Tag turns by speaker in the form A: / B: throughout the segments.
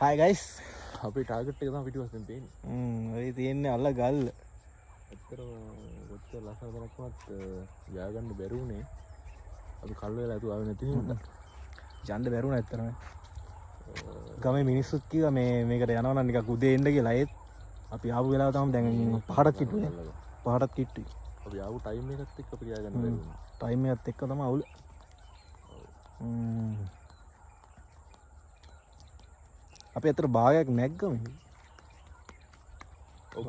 A: Hi guys.
B: අපේ target එක තමයි පිටිපස්සෙන් පේන්නේ.
A: ඔය තියෙන්නේ අල්ල ගල්ල.
B: ඇත්තටම කොච්චර ලස්සන තැනක් වුණත් යා ගන්න බැරි වුණේ. අපි කල් වෙලා ඇතුව ආවේ නැති හින්දා.
A: යන්න බැරුණා ඇත්තටම. ගමේ මිනිස්සුත් කිව්වා මේ මේකට යනවා නම් නිකන් උදේ එන්න කියලා. ඒත් අපි ආපු වෙලාව තමයි දැන් පහටත් කිට්ටුයි නේ. පහටත් කිට්ටුයි.
B: අපි ආපු ටයිම් එකත් එක්ක අපිට යා ගන්න බැරි වුණා.
A: ටයිම් එකත් එක්ක තමයි අවුල. අපි අතර භාගයක් නැග්ග මේ.
B: ඔව්,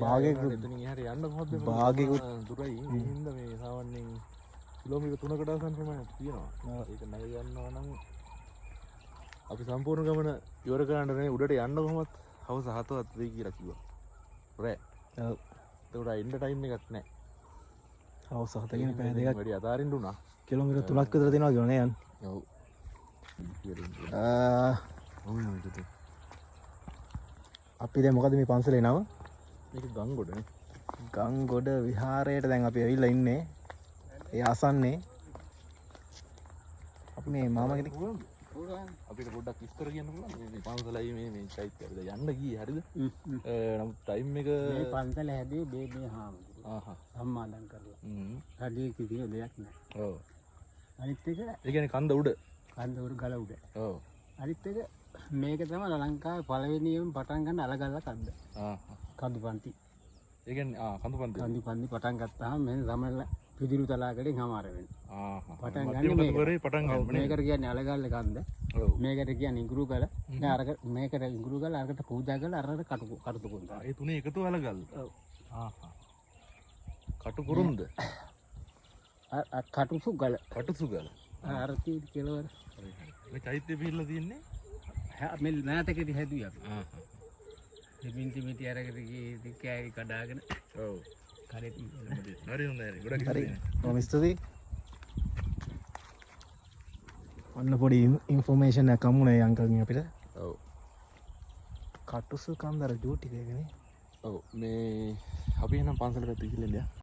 B: භාගයක් ගියා. එතනින් එහාට යන්න කොහොමද මේ දුරයි. ඒ හින්දා මේ සාමාන්‍යයෙන් කිලෝමීටර් 3කට ආසන්න ප්‍රමාණයක් තියෙනවා. ඒක නැග යනවා නම් අපි සම්පූර්ණ ගමන ඉවර කරන්න නේ උඩට යන්න කොහොමත් හවස 7වත් වෙයි කියලා කිව්වා. රෑ.
A: ඔව්.
B: එතකොට එන්න ටයිම් එකක් නැහැ.
A: හවස 7 කියන පැය දෙකක්
B: වැඩි අතාරින්න උනා.
A: කිලෝමීටර් 3ක් විතර තියෙනවා කියලා නේ යන්න.
B: ඔව්.
A: අපි දැන් මොකද මේ පන්සලේ නම?
B: මේක ගංගොඩ නේ.
A: ගංගොඩ විහාරයට දැන් අපි ඇවිල්ලා ඉන්නේ. ඒ ආසන්නේ. අපි මේ මාමා කෙනෙක්
B: අපිට පොඩ්ඩක් විස්තර කියන්න පුළුවන් මේ මේ පන්සලයි මේ මේ චෛත්‍යය අපි දැන් යන්න ගියේ හරිද? නමුත් ටයිම් එක
C: මේ පන්සල හැදුවේ බේබේ හාමුදුරුවෝ සම්මාදම් කරලා. රජයේ කිසිම දෙයක් නැහැ.
B: ඔව්.
C: අනිත් එක
B: ඒ කියන්නේ කන්ද උඩ.
C: කන්ද උඩ ගල උඩ.
B: ඔව්.
C: අනිත් එක මේක තමයි ලංකාවේ පළවෙනියම පටන් ගන්න අලගල්ල කන්ද. කඳු පන්ති.
B: ඒ කියන්නේ කඳු පන්ති.
C: කඳු පන්ති පටන් ගත්තාම මෙන්න සමනල පිදිරු තලාකඩෙන් හමාර වෙනවා. පටන් ගන්න
B: මධ්‍යම
C: මේක.
B: කඳුකරේ පටන් ගන්න නේ.
C: මේකට කියන්නේ අලගල්ල කන්ද.
B: ඔව්.
C: මේකට කියන්නේ ඉඟුරු ගල. නෑ අරක මේකට ඉඟුරු ගල, අරකට පූජා ගල, අරකට කටු කටුතු කුඳ.
B: ඒ තුනේ එකතු අලගල්ල.
C: ඔව්.
B: කටු කුරුන්ද?
C: අර කටුසු ගල.
B: කටුසු ගල.
C: අර තියෙන කෙළවර.
B: හරි හරි. මේ චෛත්‍ය පිහිල්ලා තියෙන්නේ?
C: මේ මෑතකදී හැදුවේ අපි. මින්ති මිටි අරගෙන ගියේ ඉතින් කෑලි කඩාගෙන
B: ඔව්.
C: කඩේ
B: හරි හොඳයි හරි. ගොඩක්
A: හරි.
B: ස්තුතියි.
A: බොහොම ස්තුතියි. ඔන්න පොඩි ඉන්ෆෝමේෂන් එකක් හම්බුණා ඒ අංකල්ගෙන් අපිට.
B: ඔව්.
A: කටුසු කන්දර ජූටි එකනේ.
B: ඔව්, මේ අපි එහෙනම් පන්සල පැත්තට ගිහින් එන්න.